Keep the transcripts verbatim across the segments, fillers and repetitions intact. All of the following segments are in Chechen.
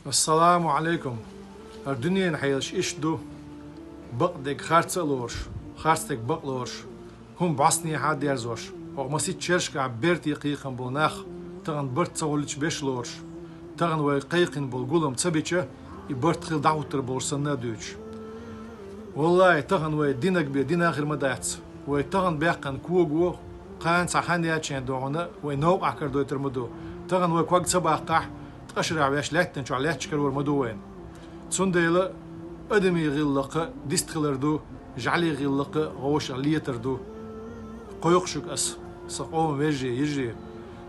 Ассаламу Ӏалайкум. ХӀара дуьненан хьелаш иштта ду: бакъдерг харц а лоруш, харцдерг бакъ лоруш, хӀума бӀостанехьа а дерзош. Оха масийтта шерашкахь берте кхайкхина болу нах тахана барт ца гӀуллича беш лоруш, тахана вай кхайкхина болу гулам ца бича, и барт хила дӀахӀуттур болуш санна а дуьйцуш. Валлахьи, тахана вай динарг бен дина хир ма дац. Вай тахана баьккхина кого кхана цхьа хан яьлча догӀуна вай новкъахь карадойтур ма ду. Тахана вай ког ца баккхахь, ткъа шарахь ваьш лаьттан чохь лаьтташ карор ма ду вайна. Цундела адамийн гӀиллакх дистхилар ду, жӀаьлийн гӀиллакх вовшах летар ду. Кхойкху шуьга ас, сан къоман вежарий, йижарий.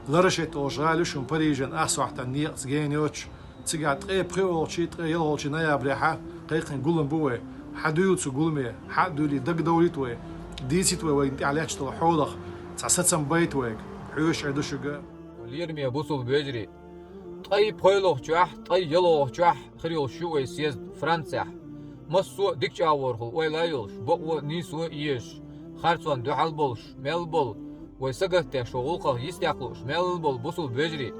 Ла Рошель олуш гӀала ю шуна Парижан ах сохьтан некъаца гена йоцуш, цигахь ткъе пхоьалгӀачий, ткъе ялхалгӀачий ноябрехьа кхайкхина гулам бу вай. Хьан дуьйла цу гуламе, хьан а дуьйлий дагадовлийта вай, дийцийта вай вайна тӀехь лаьтташ долу хьолах, цхьа сацам байта вайга. Хьоьжуш Ӏе ду шуьга. Лераме бусулба вежарий, ткъе пхоьалгӀачохь, ткъе ялхалгӀачохь хир йолуш ю вай съезд Францехь. Массо а дика чӀагӀорхула ойла а йолуш, бакъо а, нийсо а езаш, харцонна дуьхьал болуш, мел болу, вай сагатдеш ву гӀуллакхах йистехь лууш мел болу бусулба вежарий,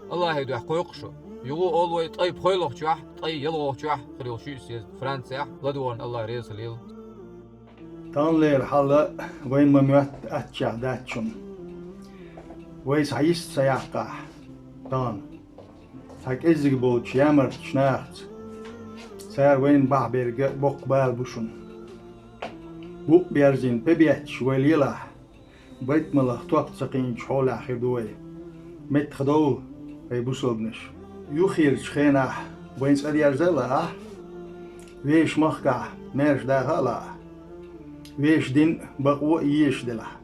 Аллахьан дуьхьа кхойкху шу. Юха а олу вай, ткъе пхоьалгӀачохь, ткъе ялхалгӀачохь хир йолуш ю и съезд Францехь, ладогӀарна Аллах реза хилийла. Таханлера хьал вайна ма-моьтту аттачех дац шуна. Вай схьа йист ца яккхахь, тахана цхьа кӀеззиг болчу ямартачу нахаца, цара вайна бахьаберг боккха бала бу шуна. Букъ берзина пе бетташ вай лелахь, байтамалах топ ца кхиъначу хьолехь хир ду вай. Меттахдовла, хӀай бусалбанаш. Юххерчу хенахь вайн цӀа дерза а лаахь, вешан махкахь маьрша даха а лаахь, вешан дин а, бакъо а езаш делахь,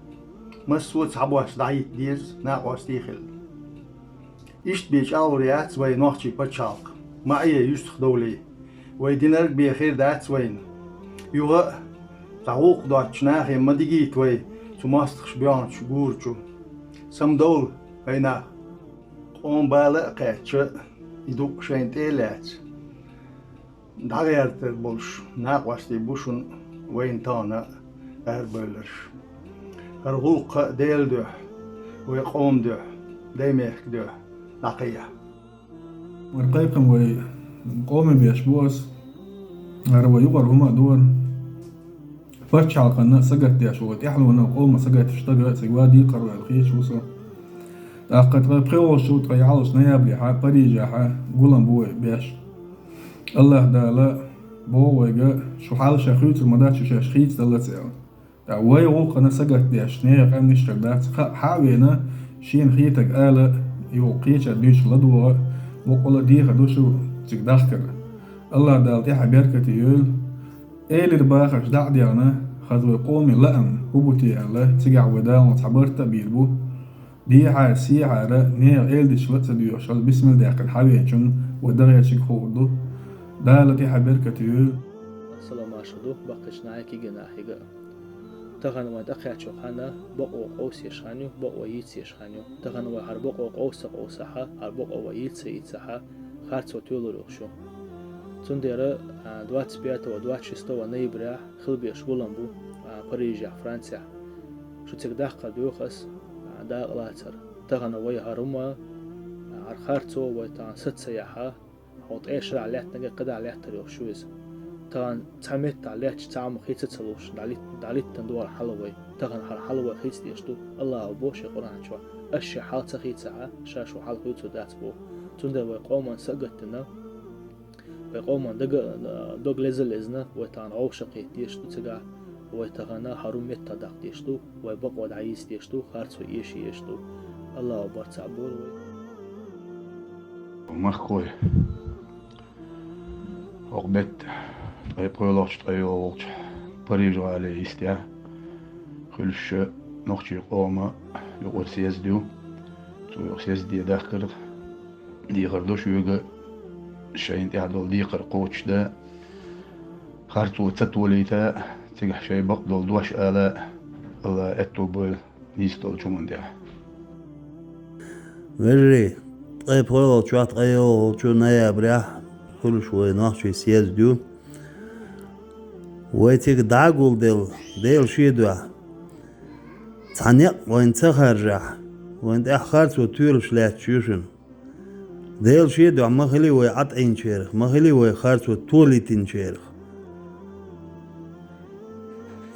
массо а цхьабосса дӀахӀитта деза, накъостий а хилла. Иштта бен чӀагӀлур яц вай нохчийн пачхьалкх, ма Ӏе юьстахдовлий. Вай динарг бен хир дац вайна. Юха а цхьа гӀуллакх доцучу нахе ма дигийта вай цу мостагӀаша боьхначу гура чу. Самадовла, хӀай нах, къоман бала а кхаьчча, и дукъ шайна тӀе а лаьцна, дӀагӀертар болуш накъостий бу шуна вайна тахана арабевлларш. ХӀара гӀуллакх Делан дуьхьа, вай къоман дуьхьа, даймехкан дуьхьа дӀакхайкха. ХӀара кхайкхам вай къоме беш бу ас, хӀара вай юкъара хӀума а ду хӀара. Пачхьалкхана а сагатдеш ву, тӀаьхьалонан къоман сагатдеш стаг а цига ван декхар ву аьлла хеташ ву со. ТӀаккха ткъе пхоьалгӀачу, ткъе ялхалгӀачу ноябрехьа Парижехьа гулам бу вай беш. Аллахь Дала боху вайга, шу хьал шайн хуьйцур ма дац, шу шаьш хийцадаллалц аьлла. ТӀаккха вай гӀуллакхана сагатдеш, нехан къаьмнаш хир дац, кхаъ хьа а вена, шена хетарг ала а, юха кхечара дуьйцуш ладогӀа а, боккъала а дехар ду шу цига дахкар. Аллахь Дала тӀаьхьа беркате йойла. Элира бахарш дӀа а дегӀна, хаза вай къоме лаам хӀун бу те аьлла, цигахь вай Дала цхьа барт а бийр бу. Дехьара, сехьара, нехан эладитанаш ла а ца доьхуш, хьал бисмилла даьккхина хьавеанчунна вай дан гӀертарг хуур ду. Дала тӀаьхьа беркате йойла. Салам-маршалла ду баккхийчу нахе, кегийчу нахе а. Тахана вайн тӀекхаьчна хан бакъо къовсеш хан ю, бакъо йийцеш хан ю. Тахана вай хӀара бакъо къовса-къовсахь, хӀара бакъо вай йийца-йийцахь, харцо тоьлур ю шу. Цундела, а, двадцать пятого, двадцать шестого ноября хила безаш гулам бу, а, Парижехь, Францехь. Шу цига даккхар доьху ас, а, дакъалацар. Тахана вай хӀара хӀума, а, хӀара харцо вай тахана саца ца яхь, хьо ткъе шарахь лаьттинарг кхидӀа лаьттар йолуш ю иза. Тахана цхьа меттахь лаьтташ цхьа хӀума хийца ца луш, дӀалит-, дӀалиттина ду хӀара хьал вай. Тахана хӀара хьал вай хийцадеш ду, Аллахьа боху шен Къуръан чохь: аш шайн хьал ца хийцахь, ша шун хьал хуьйцур дац боху. Цундела вай къоман са а гатдина, вай къоман дага-, дог леза а лезна, вай тахана вовшахкхеташ ду цигахь, вай тахана хӀара хӀума меттах даккха дезаш ду, вай бакъо дӀайийца дезаш ду, харцо эша езаш ду. Аллахьа барт цхьаъ бойла вай. Махкой. ХӀокху беттан ткъе пхоьалгӀачу, ткъе йолхалгӀачу Париж-гӀалин йистехь хуьлуш нохчийн къоман юкъара съезд ю. Цу юкъара съезде дахкар дехар ду шуьга, шайна тӀехь долу декхар кхочушдан, харцо ца толийта, цигахь шайн бакъдолу дош ала, Алла аьтто бойла нийса долчу хӀуманна тӀехь. Вежарий, ткъе пхоьалгӀачохь, ткъе йолхалгӀачу ноябрехь хуьлуш вай нохчийн съезд ю. Вай цига дӀа а гулделла, Делан шен дуьхьа, цхьа некъ вайна ца харжахь, вайна тӀехь харцо тоьлуш лаьтташ ю шуна. Дела шен дуьхьа ма хили вай Ӏад Ӏийначарах, ма хили вай харцо толийтинчарах.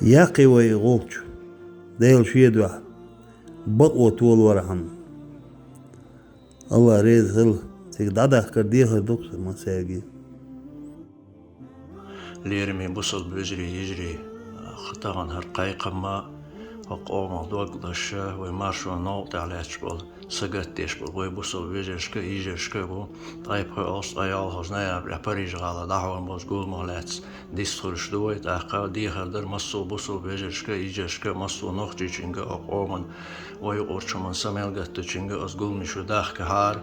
Яккхий вай гӀулч, Дела шен дуьхьа, бакъо толавархьама. АллахӀ реза хила, цига дӀадахкар дехар ду-кх массаьрга. Лераме бусалба вежарий, йижарий, тахана хӀара кхайкхам а, хӀокху къомах дог лозуш, вай маршонан новкъа тӀехь лаьтташ болу, сагатдеш болу вай бусалба вежаршка, йижаршка а бу, ткъе пхоьалгӀачу, ткъе ялхалгӀачу ноябрехь Париж-гӀалахь дӀахьош болчу гуламах лаьцна дистхуьлуш ду вай, тӀаккха дехар дара массо а бусалба вежаршка, йижаршка, массо а нохчичуьнга, хӀокху къоман вай юкъарчу хӀуманна са мел гатдечуьнга оцу гуламан чу дахкахьара.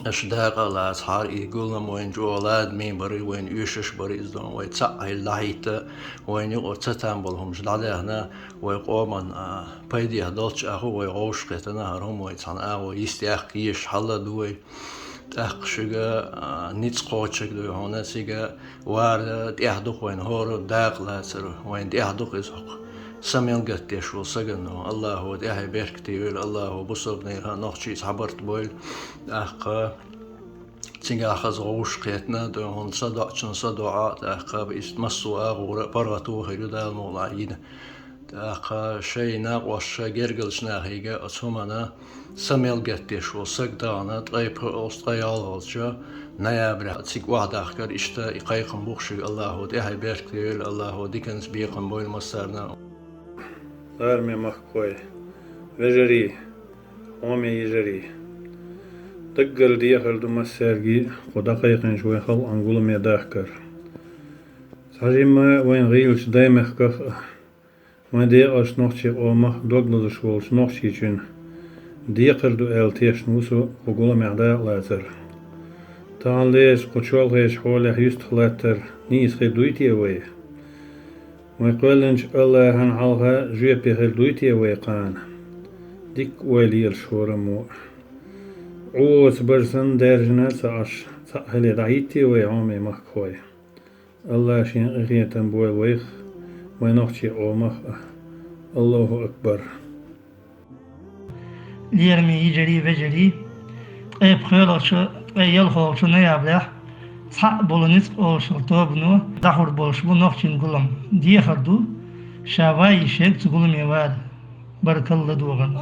Аша дакъа а лацахьара, и гулам вайна чӀогӀа ладаме бара, вайна оьшуш бара иза, вай цхьаъ хилла дӀахӀитта, вайна юкъара цатам болу хӀумнаш дӀадаьхна, вай къоман, а, пайдехь долчу агӀор вай вовшахкхетта, хӀара хӀума вай цхьана агӀор йист яккха езаш хьал а ду вай. ТӀаккха шуьга, а, ницкъ кхочург ду хьуна, цига вара тӀехь ду-кх вайна хӀора дакъа лацар, вайна тӀехь ду-кх иза хӀокху са мел гатдеш волу сагана. АллахӀа тӀаьхье беркате йойла, АллахӀа бусалбанехь а, нохчий цхьабарт бойла. ТӀаккха цигахь хаза вовшахкхетта, тӀе хӀунда са доӀучун са доӀа, тӀаккха иштта массо а агӀора паргӀато хир ю Дала мукъалахь йина. ТӀаккха шайн накъосташна, гергарчу нахе оцу хӀуманна са мел гатдеш волу саг тахана ткъе пхоьалгӀачу, ткъе ялхалгӀачу ноябрехь цига охьадахкар, иштта и кхайкхам бу-кх шуьга, АллахӀа тӀаьхье беркате йойла, АллахӀа диканца бекхам бойла массарна. Лараме махкахой, вежарий, хьоме йижарий! Даггара дехар ду массаьрга кху дӀакхайкхинчу вай халкъан гуламе дахкар. Цхьа жимма вайна гӀийлачу Даймехках а, вайн декъашхо нохчийн къомах дог лозуш волчу нохчичуьнан декхар ду аьлла тешна ву со кху гуламехь дакъа лацар. Таханлерчу кху чолхечу хьолехь юьстах латтар нийса хир дуй те вай? Вай кхоьллинчу АллахӀан хьалха жоьпе хир дуй те вай кхана? Дикка ойла елаш хӀораммо а. Ӏуоца бажа санна даьржина а ца Ӏаш, цхьаъ хиле дӀахӀитте вай, хьоме махкахой. АллахӀа Шен къинхетам бойла вайх а, вайн нохчийн къомах а. АллахӀу акбар! Лераме йижарий, вежарий! Ткъе пхоьалгӀачу, ткъе ялхалгӀачу ноябрехь цхьаъ болу ницкъ олуш йолу тобано дӀахьур болуш бу нохчийн гулам. Дехар ду, ша ван йиш ерг цу гуламе вара. Баркалла ладогӀарна.